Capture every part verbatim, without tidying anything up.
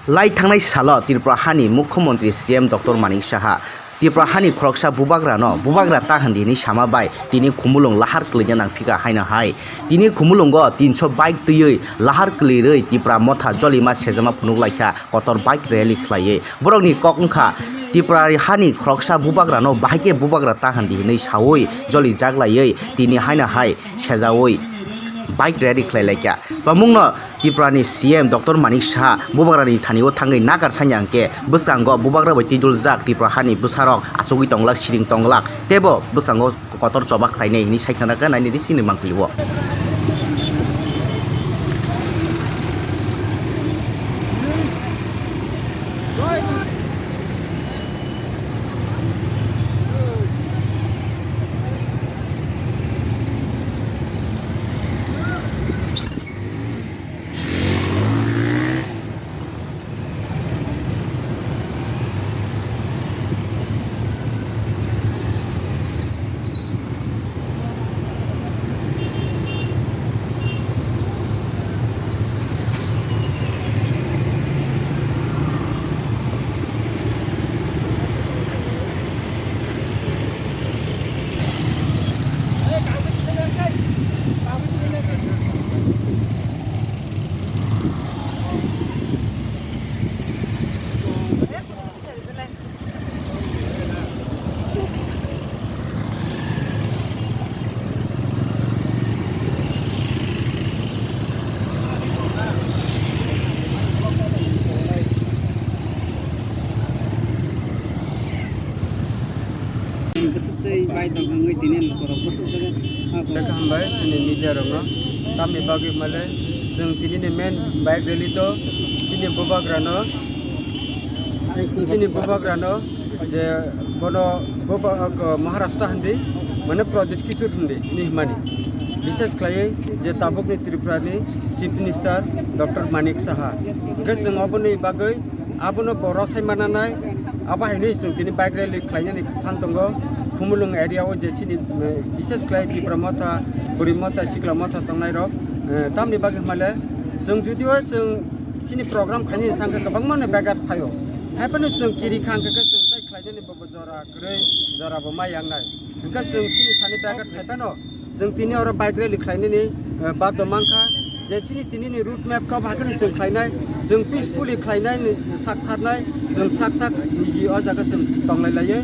Lai thangnai salo Tripura hani Mukhyamantri C M Doctor Manik Saha Tripura hani khoroksa bubagrano bubagra ta hwn di hwnwi sama bai tini khumulwng lahar kwlwina nangphikha haino hai. Tini khumulwngo tinso bike twiwi lahar kwlwirwi Tipra motha jolima sejama phunuk laikha kotor bike rally khlaiwi. Borokni kok wngkha Tripura hani khoroksa bubagrano bahai khe bubagra ta hwn di hwnwi saui jolijak laiwi tini haino hai sejaui bike rally khlai laikha. Tongmungno Tripurani C M Doctor Manik Saha bubagrani thani-o thangwi nagar sanya hwnkhe bwskango bubagra bai twiduljak Tripura hani bwsarok achugwi tonglak, siring tonglak, teibo bwskango kotor choba khlainai hwnwi sai khna kha, nainidi chini mangpili-o. Bwswk tei bai tongthangwi tini lukurok bwswk jaga, ah, bo- Khe hambai chini media rokno. Tamni bagwi hwnmale chwng tinini main bike rally to chini bubagrano, chini bubagrano je bono buba-, ah, Maharashtra hindi, mane Pradyut Kishore hindi hinwi hwnmani. Bishes khlaiwi je tabukni Tripurani Chief Minister Doctor Manik Saha. Hwnkhe chwng oboni bagwi abono bo rwsai mananai, abo haino chwng tini bike rally khlainani phan tongo. Khumulwng area o je chini, eh, bishes khlai Tipra Motha, Bwrwi Motha, Sikla Motha tongnairok, eh, tamni bagwi hwnmale chwng judio chwng chini program khainani thangkhe kwbangmano begat phaio. Haiphano chwng kiri kha hwnkhe chwng tai khlainani bo jora kwrwi, jora bo ma yangnai. Hwnkhe chwng chini thani begat phaiphano, chwng tini oro bike rally khlainani, eh, baddo mankha, je chini tinini route map khe bahai kheno chwng khlainai, chwng peacefully khlainai, sak tharnai, chwng sak sak niji o jaga chwng tonglai laiwi.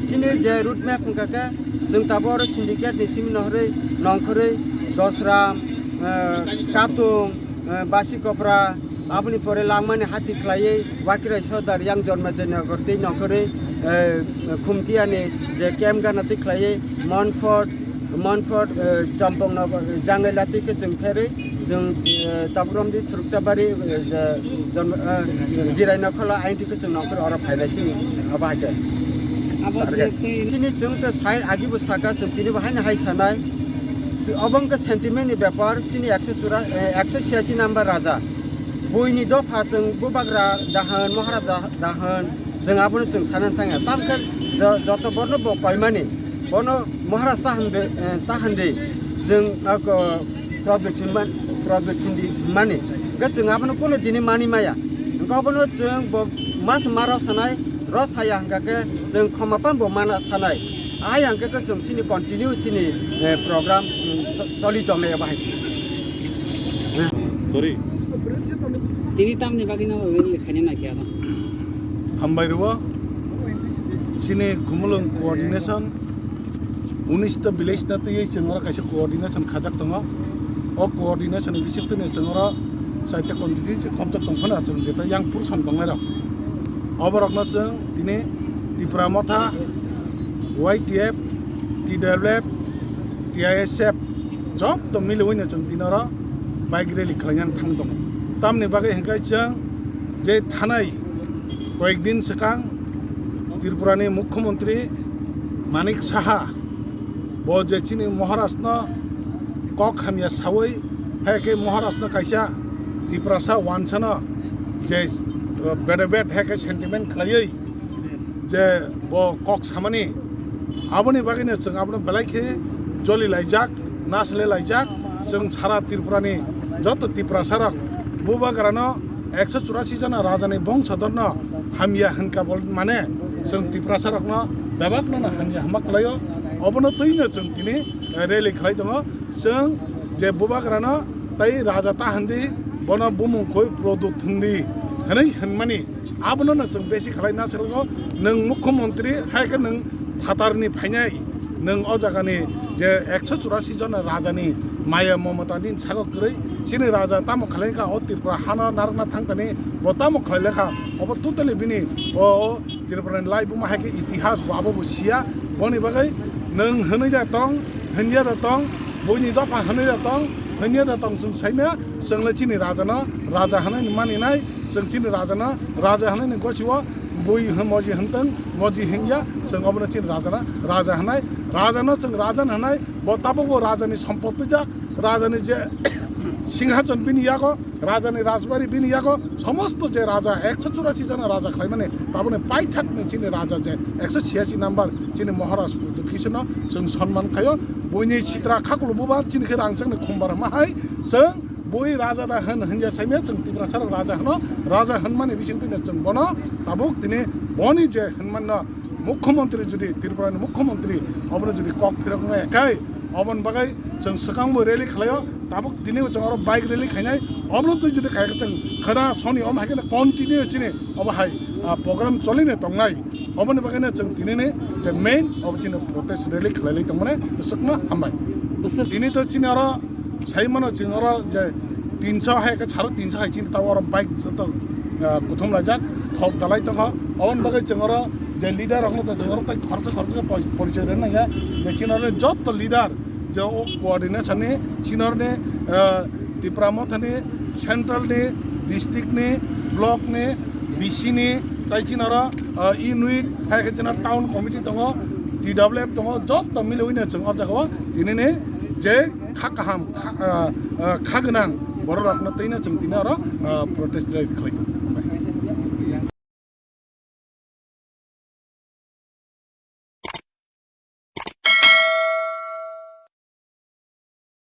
Chini je route map wngkha khe, chwng tabuk oro syndicate ni simi nohorwi, nongkhorwi, Dosram, eh, Katung, eh, Basikopra, aboni pore langmani hati khlaiwi Wakirai Sodar yang Jonmajanagar tei nongkhorwi, eh, Khumtiani je camp gana tei khlaiwi Monfort, Monfort, eh, Champongnagar, Jangaila tei khe chwng pherwi chwng, eh, Tabukromdi Thurukchabari, eh, je Jonma-, eh, Jirai Nokhola aini tei khe chwng nongkhorwi oro phailai sini abo hai khe. Abo target. Je tei- Chini chwng to sai agi bo saka chwng tini bo haino hai sanai. Obo wngkha sentiment ni bepar, chini ekso chura-, eh, ekso chhiyasi number raja. Buini dopha chwng bubagra dahon, Maharaja dahon, chwng abono chwng sanani thangya. Tamkhe jo-, joto borno bo koimani, bono Maharaj ta hwnde, eh, ta hwnde, chwng, ah, ko, Pradyut hinman, Pradyut hindi hinmani. Hwnkhe chwng abono kuno dini mani maya. Hwnkhe obono chwng bo mas maro sanai, rw saya hwnkha khe chwng khoma phan bo mana sanai. Ahai hwnkhe khe chwng chini continue chini, eh, program, mm, cho-, choli tongnai abo hai se. Sorry. Tini tamni bagwi no rally khaina naikhe abo. Hambai rwo. Chini Khumulwng coordination, unis ta village no twiwi chwng oro kaisa coordination khajak tongo. O coordination ni bisingtwi ni chwng oro chaita constituency khopjak tong phano chwng jeta yang purusan tongnai rok. Oborokno chwng tini Tipra Motha, Y T F, T W F, T I S F joto miliwino chwng tini oro bike rally khlainani thang tongo. Tamni bagwi hwnkhe chwng je thanai koyekdin swkang Tripurani Mukhyamantri Manik Saha bo je chini Maharashno kok hamya saui, hai khe Maharashno kaisa Tiprasa wansano je, uh, bede bed hai khe sentiment khlaiwi je bo kok samani, aboni bagwino chwng abono belai khe joli laijak, nasle laijak, chwng sara Tripurani joto Tiprasarok bubagrano ekso churasi jona rajani bongsodono hamya hinka bol mane chwng Tiprasa rokno bebakno no hamya hama kwlaio. Obono twino chwng tini rally khlai tongo. Chwng je bubagrano tai raja ta hindi, bono bumung koi Pradyut hindi hwnwi hinmani. Abono no chwng besi khlai na selgo, nwng mukhyamantri hai khe nwng phatarni phainai, nwng o jagani je ekso churasi jona rajani maya momota nini sago kwrwi, chini raja tamo khlai kha o Tripura hano narwkna thangtani, bo tamo khlai lekha, obo totally bini o, o Tripurani lai buma hai khe itihas bo abo bo siya, boni bagwi nwng hwnwi da tong, hwnya da tong, buini dopha hwnwi da tong, hwnya da tong chwng saimaya, chwng le chini rajano raja hwnwi maninai, chwng chini rajano raja hwnwi ni gosio bui hwn moji hwntwng, moji hwnya, chwng obono chini rajano raja hwnai, rajano chwng raja hwnai, bo tabukbo rajani sompotijak, rajani je singhason bini yago, rajani rajbari bini yago, somosto je raja ekso churasi jona raja khlaimani, taboni paithakni chini raja je ekso chiyasi number chini Maharaj Pradyut Kishono chwng sonman khaio, buini sitra khakulu bubar chini khe rangchakni khumbar hama hai chwng bui raja da hwn hwnya saimaya chwng Tiprasa rok raja hwno, raja hwnmani bisingtwi chwng bono tabuk tini boni je hwnmanno mukhyamantri jodi Tripurani mukhyamantri obono jodi kok phirok wngya khai oboni bagwi chwng swkangbo rally khlaio, tabuk tini chwng oro bike rally khainai, obono twi jodi khai khe chwng khwna soni om hai khe continue chini obo hai, ah, program cholini tongnai, oboni bagwino chwng tinini je main obo chini protest rally khlailai tongmani swkno hambai. Tini to chini oro Sai mano chwng oro je tinso hai khe saro tinso hai chini tao oro bike joto, ah, kuthum laijak, thok dalai tongkha. Oboni bagwi chwng oro je leader rokno to chwng oro tai khoroksa khoroksa khe poi-, porichoi rwna nangya. Je chini oro joto leader je o coordination ni chini oro ni, ah, Tipra Motha ni, central ni, district ni, block ni, B C ni, tai chini oro, ah, unit hai khe chini oro town committee tongo, T W F tongo, joto milwi no chwng o jaga o tinini je kha kaham, kha, ah, ah, kha gwnang borok rokno twino chwng tini oro, ah, protest rally khlai tongo.